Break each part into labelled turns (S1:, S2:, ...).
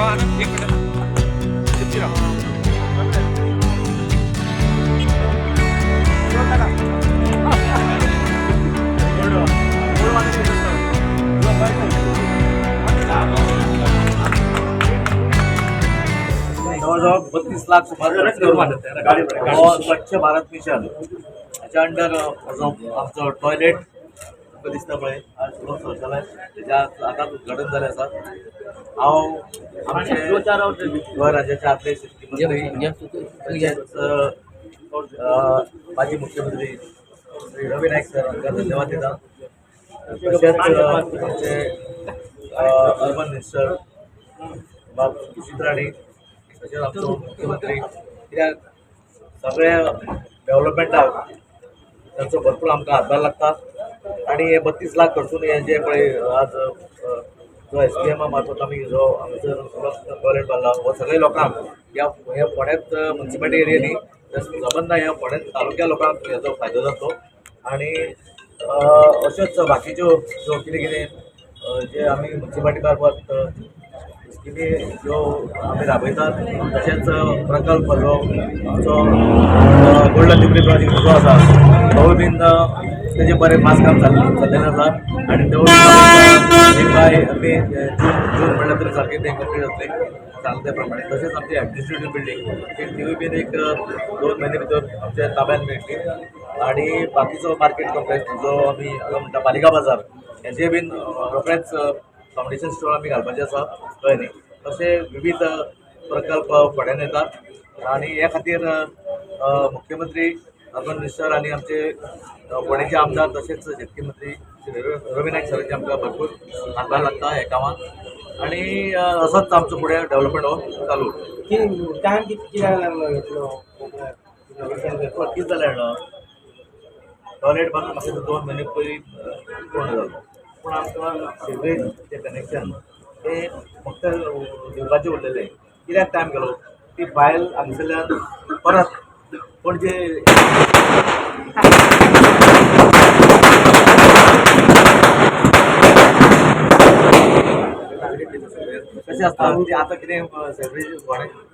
S1: राव, एक मिनिट किती राव.
S2: जवळजवळ 32 लाख सुमार खर्च करून हो स्वच्छ भारत मिशन हाच्या अंडर जो आमचो टॉयलेट तुमकां दिसता पळय, आज सुलभ शौचालय तेज्या आतांच उद्घाटन जालें आसा. हांव आमचे गोंय राज्याचे आदले शेतकी मंत्री तशेंच माजी मुख्यमंत्री श्री रवी नायक सर हांकां धन्यवाद दिता. तशेंच आमचे अर्बन मिनिस्टर बाब सुशीत राणे, तशेंच आमचो मुख्यमंत्री, कित्याक सगळ्या डेव्हलपमेंटाक तांचो भरपूर आमकां हातभार लागता. आनी हे 32 लाख खर्चून हे जे पळय आज जो एसपीएमा मार्फत आमी जो हांगासर टॉयलेट बांदला, हो सगळे लोकांक ह्या ह्या फोंड्यात मुन्सिपालिटी एरिया न्ही तर सबंद ह्या फोंड्यात तालुक्या लोकांक हेजो फायदो जातलो. आनी अश्योच बाकीच्यो ज्यो कितें कितें जे आमी मुन्सिपालिटी मार्फत स्किमी ज्यो आमी राबयतात, तशेंच प्रकल्प जो आमचो गोल्डन जुबली प्रोजेक्ट जो आसा, तोवूय बीन तेजें बरें फास्ट काम चल्लेलें आसा. आनी तेवूय एक बाय मे, जून जून म्हणल्यार तरी सारकें तें कंप्लीट जातलें सांगता त्या प्रमाणे. तशेंच आमची एडमिनिस्ट्रेटीव बिल्डींग, तिवूय बीन एक 2 म्हयने भितर आमच्या ताब्यात मेळटली. आनी बाकीचो मार्केट कॉम्प्लेक्स जो आमी हांगा म्हणटा पालिका बाजार, हेजे बीन रोखडेच फावंडेशन स्टोन आमी घालपाचें आसा, कळ्ळें न्ही? अशे विविध प्रकल्प फुड्यान येतात आनी हे खातीर मुख्यमंत्री, अर्बन मिनिस्टर आनी आमचे फोंडेचे आमदार तशेंच शेतकी मंत्री श्री रवी नायक सरांचे आमकां भरपूर हातभार लागता ह्या कामाक. आनी असोच आमचो फुडें डेव्हलपमेंट हो चालू उरतलो.
S3: टायम कितके कित्याक लागलो इतलो?
S2: कितें जालें जाणा, टॉयलेट बांदून म्हाका 2 म्हयने पयलीं पूर्ण जालो, पूण आमकां सिवरेज जें कनेक्शन तें फक्त दिवपाचें उरलेलें. कित्याक टायम गेलो, ती फायल हांगसरल्यान परत पणजे कशें आसता ती आतां कितें सेवरेज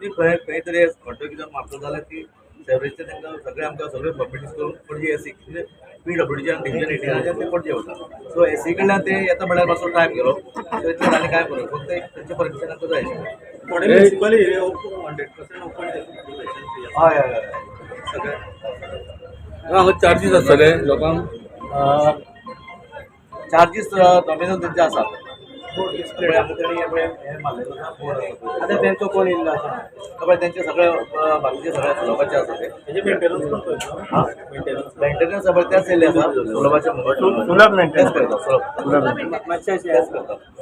S2: ती खंय खंय तरी खड्डो कितें मारता जाल्यार ती सेवरेजचे तांकां सगळें आमकां सगळें फॉर्मेलिटीज करून पणजे एसी, म्हणजे पीडब्ल्यूडीच्यान डिविजन 18च्यान ते पणजे वता. सो एसी कडल्यान ते येता म्हणल्यार मातसो टायम गेलो. सो इतलें, आनी कांय फरक, फक्त एक तेंचे परमिशन आमकां जाय आशिल्लें.
S3: फोंडें municipal area 100% open.
S2: हय हय हय
S3: सगळें.
S4: हांगा चार्जीस आसतले लोकांक?
S2: चार्जीस नॉमिनल तेंचे आसात पळय. आतां तेणी हें पळय हें मारलेलें आसा, बोर्ड आसा पळय.
S3: आतां तेंचो कोण येयल्लो आसा?
S2: पळय, तेंचे सगळे बाकीचे सगळे सुलभाचे आसा ते.
S3: तेजे मेंटेनन्स कोण करता?
S2: हां.
S3: मेंटेनन्स?
S2: मेंटेनन्स पळय त्याच येयल्ले आसा सुलभाचे.
S5: सुलभ
S2: तेच
S5: मेंटेनन्स.
S2: करता सुलभ.
S3: मातशें
S2: तेच करता.